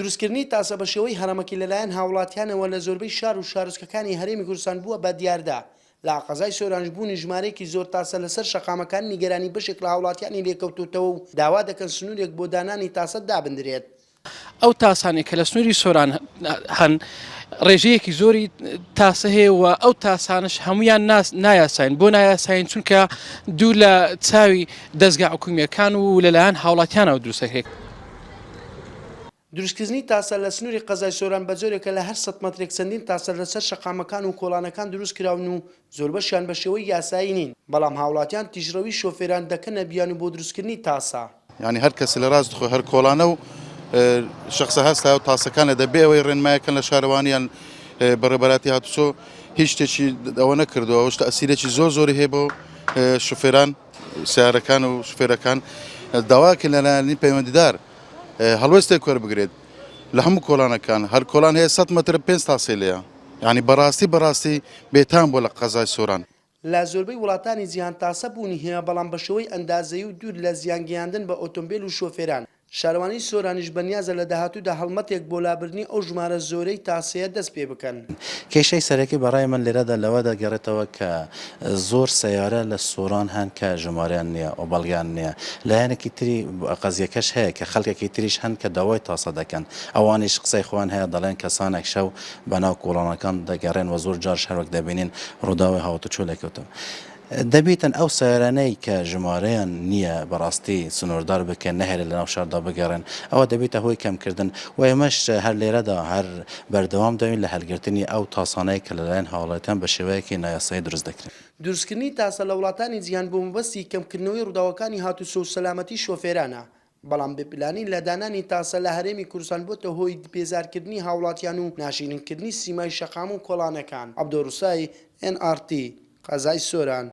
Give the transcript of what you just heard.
دروستکردنی تاسە بە شێوەی هەڕەمەکی لەلایەن هاوڵاتیانەوە لە زۆربەی شار و شارۆچکەکانی هەرێمی کوردستان بووە بە دیاردە، لە قەزای سۆرانیش بوونی ژمارەیەکی زۆر تاسە لەسەر شەقامەکان نیگەرانی بەشێک لە هاوڵاتیانی لێکەوتۆتەوە و داوا دەکەن سنوورێک بۆ دانانی تاسە دابندرێت. ئەو تاسانەی کە لە سنووری سۆران هەن ڕێژەیەکی زۆری تاسە هەیە و ئەو تاسانش هەمویان نایاساین بۆ نایاساین چونکە دوور لە چاوی دەستگا حکومیەکان و لەلایەن هاوڵاتیانەوە دروستەکرێت. دروستکردنی تاسە لە سنووری قەزای سۆران بەجۆرێکە لە هەر سەت مەترێک چەندین تاسە لەسەر شەقامەکان و کۆڵانەکان دروستکراون و زۆربەشیان بە شێوەی یاسایی نین، بەڵام هاوڵاتیان تیژڕەوی شۆفێران دەکەنە بیانوو بۆ دروستکردنی تاسە. یانی هەر کەسە لە ڕاست خۆی هەر کۆڵانە و شەخسە هەستا و تاسەکان لە دەبێ ئەوەی ڕێنمایەکەن لە شارەوانی یان بەڕێبەراتی هاتوچۆ هیچ شتێکی ئەوە نەکردووە ئەوش تەئسیرێکی زۆر زۆری هەیە بۆ شوفێران سیارەکان و شوفێرەکان داواکە لەلایەنی پەیوەندیدار هەڵوێستێک وەربگرێت لە هەموو کۆڵانەکان هەر کۆڵان هەیە 100 مەتر پێنج تاسەی لێیە یعنی بەڕاستی بەڕاستی بێتام بۆ لە قەزای سۆران. لە زۆربەی وڵاتانی جیهان تاسە بوونی هەیە، بەڵام بە شێوەی ئەندازەیی و دوور لە زیانگەیاندن بە ئۆتۆمبێل و شۆفێران. شارەوانیی سۆرانیش بەنیازە لە داهاتوودا هەڵمەتێک بۆ لابردنی ئەو ژمارە زۆرەی تاسەیە دەست پێ بکەن. کێشەی سەرەکی بە ڕای من لێرەدا لەوە دەگەڕێتەوە کە زۆر سەیارە لە سۆران هەن کە ژمارەیان نییە و بەڵگەیان نییە. لایەنێکی تری قەزیەکەش هەیە کە خەڵکێکی تریش هەن کە داوای تاسە دەکەن. ئەوانیش قسەی خۆیان هەیە دەڵێن کەسانێک شەو بە ناو کۆڵانەکان دەگەڕێن و زۆر جارش هەروەک دەبینین ڕووداوی هاوتوچۆ لێکەوتەوە. دەبیتن ئەو سەیارانەی کە ژمارەیان نییە بەڕاستی سنووردار بکەن نەهێلن لەناو شاردا بگەڕێن ئەوە دەبیتە هۆی کەمکردن و ئێمەش هەر لێرەدا هەر بەردەوام دەبین لە هەلگرتنی ئەو تاسانەی کە لەلایەن هاوڵاتیان بە شێوەیەکی نایاسایی دروست دەکرێن. دروستکردنی تاسە لە وڵاتانی جیهان بۆ مەبەستی کەمکردنەوەی ڕووداوەکانی هاتوچۆ و سەلامەتی شۆفێرانە، بەڵام بێ پلانی لە دانانی تاسە لە هەرێمی کوردستان بۆتە هۆی بێزارکردنی هاوڵاتیان و ناشیرینکردنی سیمای شەقام و کۆڵانەکان. عەبدۆ ڕوسایی، ئێن ئاڕ تی، قەزای سۆران.